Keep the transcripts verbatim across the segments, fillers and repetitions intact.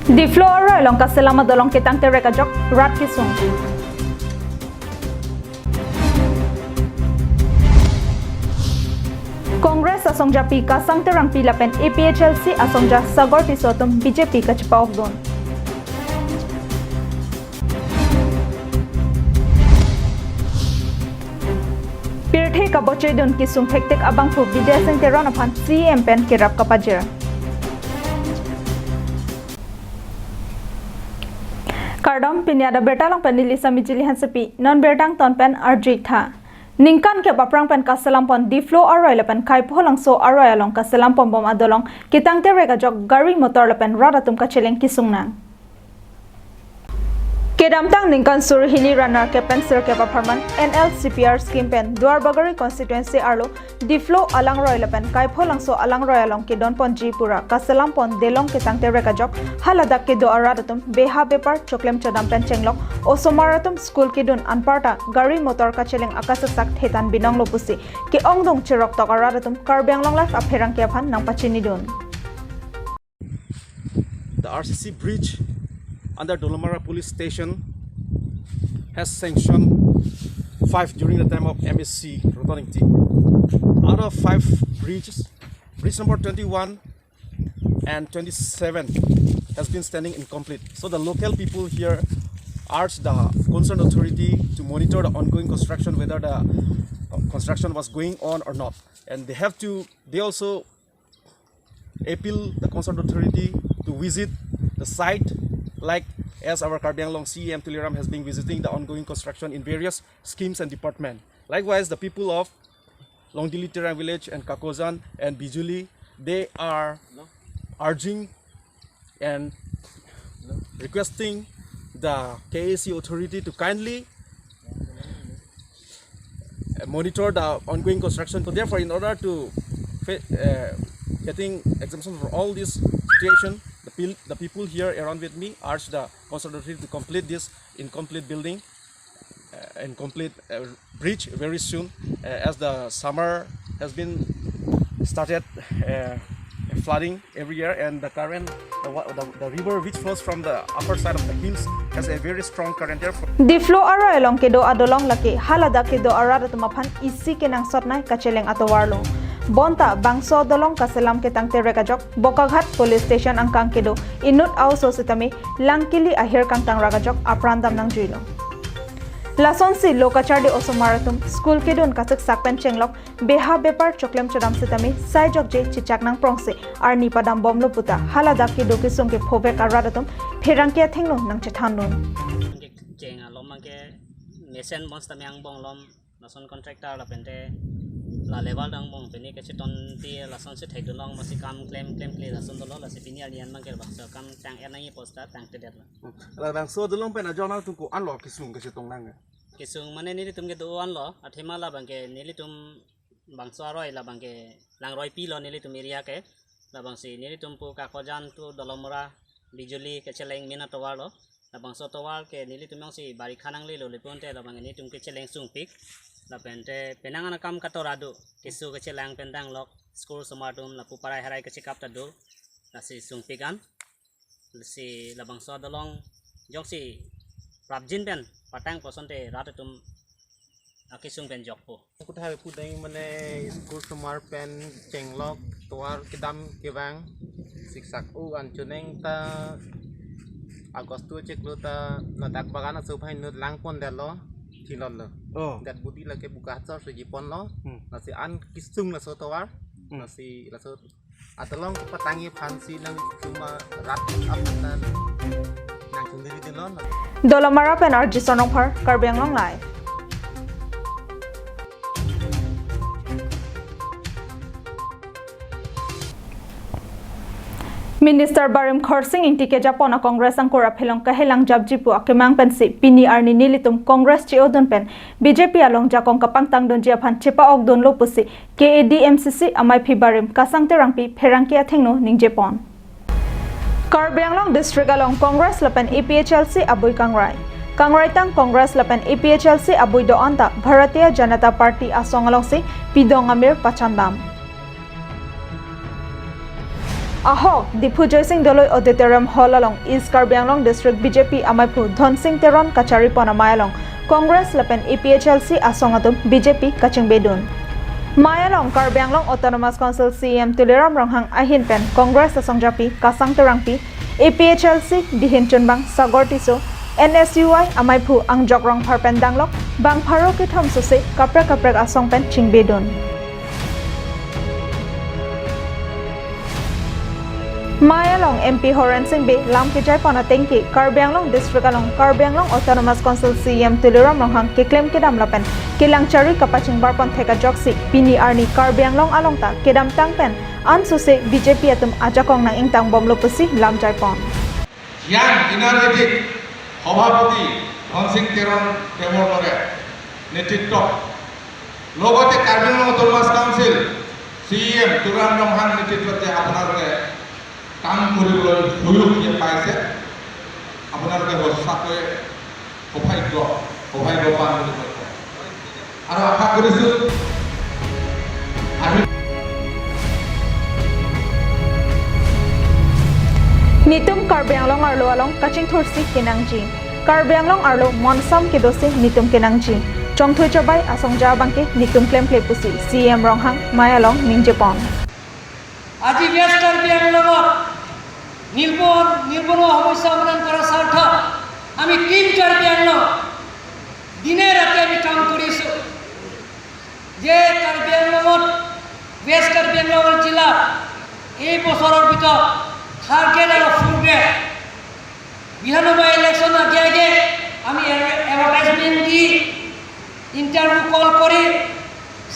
Diphu aroi along kaselam adolong ketang terek ajok rat kesung. Congress asongjapi Kasang Terangpi lapen A P H L C asongja Sagar Tisso atum B J P kachepa-okdun. Pirthe kabochedun kesung thekthek abangphu Bidya Sing Teron aphan C E M pen kerap kapajir. Kardom, pini adak birta along pen neli Sami Jili Hansepi, non birta angton pen arju-ik tha. Ningkan kep aphrang pen kaselam pon Diphu aroi lapen Kaipholangso aroi along kaselam ponbom adolong ketang terek ajok gari motor lapen rat atum kacheleng kesung nang. Kedamtang ningkan suri hini ra nerkep pen sirkep apharman N L C P R scheme pen Duarbagori constituency arlo Diphu alangroi lapen Kaipholangso alangroi along kedon ponji pura kaselam pon delong ketang terek ajok haladak kedo arat atum beha bepar choklem chodam pen chenglok, osomar atum school kedun anparta gari motor kacheleng akasaksak thetan binong lo pusi ke-ongdung cheroktok arat atum Karbi Anglong Live apherangke aphan nangpachinidun. The R C C bridge under Dolamara Police Station has sanctioned five during the time of M A C Roton Engti. Out of five bridges, bridge number twenty-one and twenty-seven has been standing incomplete. So the local people here urge the concerned authority to monitor the ongoing construction, whether the uh, construction was going on or not. And they have to, they also appeal the concerned authority to visit the site, like as our Karbi Anglong C E M Tuliram has been visiting the ongoing construction in various schemes and department. Likewise, the people of Longdili Terang village and Kakojan and Bijuli, they are urging and requesting the K A C authority to kindly uh, monitor the ongoing construction. So therefore, in order to fa- uh, getting exemption for all this situation, the, pil- the people here around with me urge the concerned authority to complete this incomplete building, uh, incomplete uh, bridge very soon, uh, as the summer has been started uh, flooding every year, and the current, the, wa- the, the river which flows from the upper side of the hills has a very strong current. Therefore, Diphu aroi along kedo adolong lake haladak kedo arat atum aphan isi kenangsot nai kacheleng atovar lo. Bonta bangso adolong kaselam ketang terek ajok Bokaghat Police Station angkang kedo inut a-oso sitame langkili ahir kangtang rak ajok apran dam nangjuilo. Lasonsi lo kacharli osomar atum school kedun kasaksak pen chenglok beha bepar choklem chodam sitame sai jokje chechak nangprongsi arni padam bomlo puta haladak kedo kesung kephovek arat atum pherangke athengno nangchethandun. Ke cheng alom ke mesen bons tame angbong lom lason contractor lapente la level dang bong peni kacheton ti lason si thek dun long masi kam klem klem kle lason dolo lasi pini arni an bangke bangso kam tang er nangji posta tang tedet lo. Labangso adolong pen ajok nangtum ko-an lo kesung kachetong nang? Kesung mane nelitum kedo-an lo, athema labangke nelitum bangso aroi labangke langroipi lo nelitum area ke. Labangsi nelitum pu Kakojan to Dolamara Bijuli kacheleng main atovar lo. Labangso atovar ke nelitum jongsi barikha nanglelo lapu ante labang nelitum kacheleng sungpik. Lapente penang an akam katora do, keso kachelang pen danglok, school osomar atum lapu parai harai kachekap ta do, lasi sungpik an. Lasi labangso adolong jongsi prapjin pen patang kosonte rat atum akesung pen jokpo. Kutha pudeng mane school osomar pen chenglok tovar kedam kevang siksak u an chuneng ta August tu chiklo ta ladak bagan aso phai nut lang pondetlo thilotlo. Oh. Dat budi lake buka chor suji ponlo. Hmm. Lasi an kesung laso tovar. Hmm. Lasi laso adolong kepatangji aphansi nangtum arat aphan nangchunri dilon. Dolamara pen R J Sonongphar, Karbi Anglong Live. Minister Barim Khorsing Ingti kejapon a Congress angkur aphelong kahelang japji pu akemang pensi pini arni nelitum Congress che-odun pen B J P along jakong kapangtangdunji aphan chepa-okdunlo pusi K A D M C C amaiphi barim Kasang Terangpi pherangke athengno ningjepon. Karbi Anglong District along Congress lapen A P H L C abui kangrai. Kangraitang Congress lapen A P H L C abui do-an ta Bharatiya Janata Party asong alongsi pidong amir pachandam. Ahok, Diphu Joysing Doloi Auditorium Hall along East Karbi Anglong District B J P amaiphu Dhonsing Teron kachari pon amei along Congress lapen A P H L C asong atum B J P kachingbe dun. Mei along Karbi Anglong Autonomous Council C E M Tuliram Ronghang ahin pen Congress asongjapi Kasang Terangpi, A P H L C dihin chunbang Sagor Tisso, N S U I amaiphu Angjok Rongphar pen danglok bang pharo kethom sose kaprek kaprek asong pen chingbe dun. Mei along M P Horen Sing Bey lam kejai pon atengke Karbi Anglong District along Karbi Anglong Autonomous Council C E M Tuliram Ronghang keklem kedam lapen kelang chari kapachingbar pon thek ajoksi pini arni Karbi Anglong along ta kedamtang pen ansose B J P atum ajakong nang ingtang bomlo pusi lam jai pon. Yang Inner Edik সভাপতি ধনসিং তেৰণ দেৱৰ দৰে নেতৃত্বত লগতে কাৰ্বি Anglong autonomous council চি E M Tuliram ৰংহাং নেতৃত্বত যে আপোনালোকে কাম কৰিবলৈ সুযোগ যে পাইছে, আপোনালোকে সঁচাকৈ সৌভাগ্য, সৌভাগ্যৱান বুলি মই কওঁ। আৰু আশা কৰিছো আহি Netum Karbi Anglong arlo along kachingthursi kenangji. Karbi Anglong arlo monsam kedosi netum kenangji. Chongthui chobai asongja abangke netum klemkle pusi C E M Ronghang mei along ningje pon. আজি ৱেষ্ট কাৰ্বি আংলঙত নিবনুৱা, নিবনুৱা সমস্যা সমাধান কৰাৰ স্বাৰ্থত আমি টিম কাৰ্বি আংলং দিনে ৰাতিয়ে আমি কাম কৰিছোঁ। যে কাৰ্বি আংলঙত, ৱেষ্ট কাৰ্বি আংলঙৰ জিলাত এই বছৰৰ ভিতৰত থাৰ্ড গ্ৰেড আৰু ফ'ৰ্থ গ্ৰেড বিধানসভা ইলেকশ্যন আগে আগে আমি এডভাৰটাইজমেণ্ট দি ইণ্টাৰভিউ কল কৰি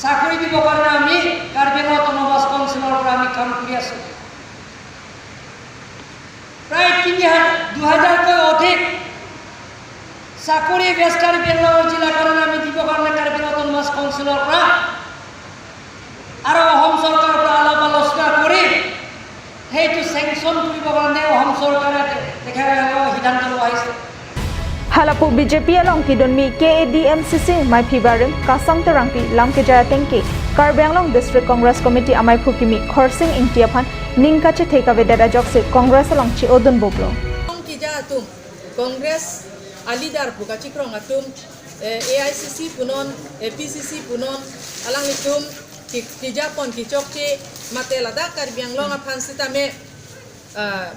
চাকৰি দিবৰ কাৰণে আমি কাৰ্বি আংলং অট'নমাছ কাউন্সিলৰ পৰা আমি কাম কৰি আছোঁ। প্ৰায় তিনি হাজাৰ, দুহাজাৰতকৈ অধিক চাকৰি ৱেষ্ট কাৰ্বি আংলং জিলাৰ কাৰণে আমি দিবৰ কাৰণে কাৰ্বি আংলং অট'নমাছ কাউন্সিলৰ পৰা আৰু অসম চৰকাৰৰ পৰা আলাপ আলোচনা কৰি সেইটো চেংচন কৰিবৰ কাৰণে অসম চৰকাৰে তেখেতসকলৰ সিদ্ধান্ত লোৱা হৈছে। Halapu B J P along kedunmi K A D M C C maiphi barim Kasang Terangpi lam kejai atengke Karbi Anglong District Congress Committee amaiphu kimi Khorsing Ingti aphan ning kachethe kavedet ajoksi Congress along chi-odun boblo. Kija atum, Congress a leader pu kachikrong atum, eh, A I C C punon, A P C C punon, alanglitum ki-, kija pon kichokche mate ladak Karbi Anglong aphan sitame, ah,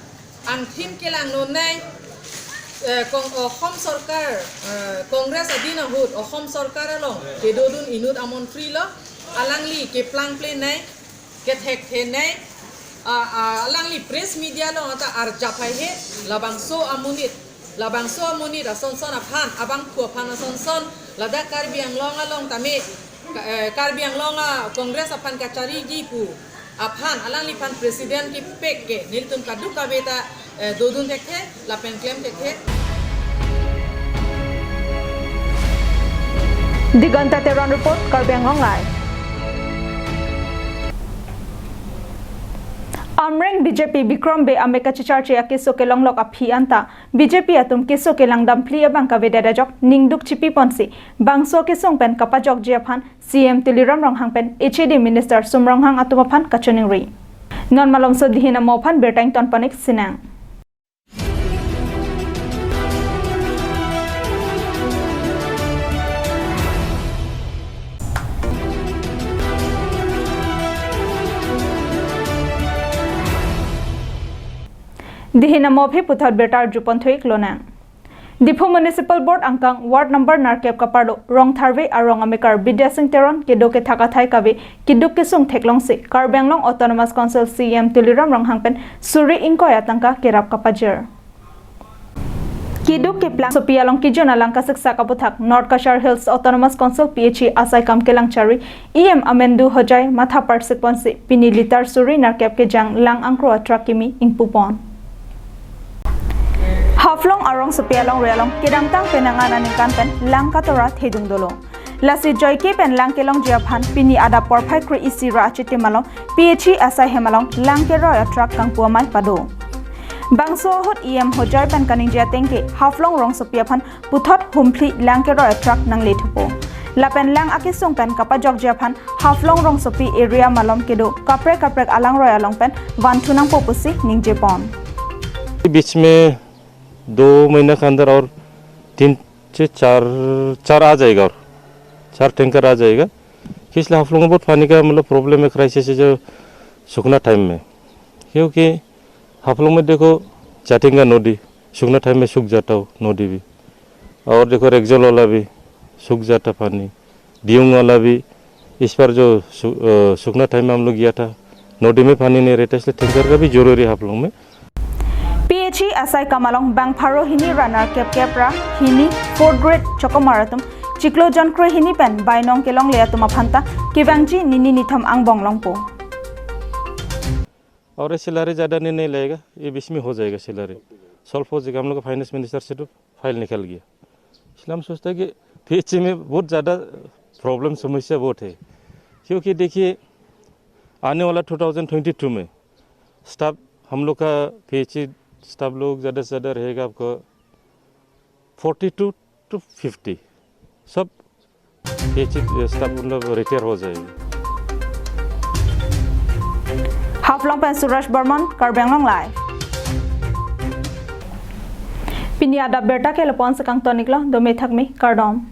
angthim kelang non nai, eh, kong, Ohom sorkar, eh, Congress adin ahut Ohom sorkar along kedodun inut amontri lo, alangli keplang ple nai, kethekthe nai, ah, ah, alangli press media along ata arjap haihe, labangso amonit, labangso amonit asonson aphan, abangphu aphan asonson, ladak Karbi Anglong along tame, ka-, eh, Karbi Anglong a Congress aphan kachariji pu aphan, alangliphan president kepek ke nelitum kadokave ta, eh, dodun thekthe lapen klem thekthe. Diganta Teron report, Karbi Anglong Live. Amreng B J P Bikram Bey amek kachecharche akeso kelonglok aphi anta B J P atum keso kelang damphli abang kavedet ajok ningduk chipi ponsi bangso kesung pen kapajokji aphan C E M Tuliram Ronghang pen H A D Minister Sum Ronghang atum aphan kachiningri. Non malomso dihin amo aphan birta ington panik sinang. Dihin amo aphi puthot birta arjupon thu-ik lonang. Diphu Municipal Board angkang ward number nerkep kaparlo Rongtharve arong amekar Bidya Sing Teron kedo kethak athai kave keduk kesung theklongsi Karbi Anglong Autonomous Council C E M Tuliram Ronghang pen suri ingkoi atangka kerap kapajir. Keduk keplang sopi along kejun alang kasiksak aputhak North Cachar Hills Autonomous Council P H E asai kam kelang chari E M Amendu Hojai matha parsik ponsi pini litar suri nerkep kejang lang angkro atruck kimi ingpu pon. Haflong arongsopi alongri along kedamtang penang an aningkan pen lang katora thedung dolo. Lasi joike pen lang kelongji aphan pini adap porphai kre-isi ra achitim along P H E asai hem along lang keroi atruck kangpu amei pado. Bangso ahut E M Hojai pen kaningje atengke Haflong rongsopi aphan puthot humphli lang keroi atruck nangle thupo. Lapen lang akesung pen kapajokji aphan Haflong rongsopi area malom kedo kaprek kaprek alangroi along pen vanthu nangpo pusi ningjepon. बीच में दो महीना के अंदर और तीन से चार चार आ जाएगा और चार टैंकर आ जाएगा। इसलिए हाफलोंग में बहुत पानी का मतलब प्रॉब्लम है, क्राइसिस है जो सूखना टाइम में, क्योंकि हाफलोंग में देखो जाटिंगा नदी सूखना टाइम में सूख जाता हो नदी भी, और देखो रेगजोल वाला भी सूख जाता पानी, दियोंग वाला भी। इस बार जो सु, अ, सूखना टाइम में हम लोग गया था, नदी में पानी नहीं रहता, इसलिए टैंकर का भी जरूरी है हाफलोंग में। P H E asai kamalong bang pharo hini runner kep kep ra hini fourth grade chokomar atum chiklo jon kre hini pen bainong kelongle atum aphanta kevangji nini nithom angbong longpo. और ये सैलरी ज़्यादा नहीं, नहीं लगेगा, ये बीच में हो जाएगा सैलरी। सॉल्व हो जाएगा, हम लोग का फाइनेंस मिनिस्टर से तो फाइल निकल गया। इसलिए हम सोचते हैं कि पीएचई में बहुत ज़्यादा प्रॉब्लम, समस्या बहुत है, क्योंकि देखिए आने वाला टू थाउजेंड ट्वेंटी टू में स्टाफ, हम लोग का पीएचई स्टाफ लोग ज़्यादा से ज़्यादा रहेगा आपका फोर्टी टू टू फिफ्टी, सब पीएचई स्टाफ मतलब रिटायर हो जाएंगे। Haflong pen Suresh Barman, Karbi Anglong Live. Pini adap birta ke lapu-an si kangton-iklo, dome thakme, kardom.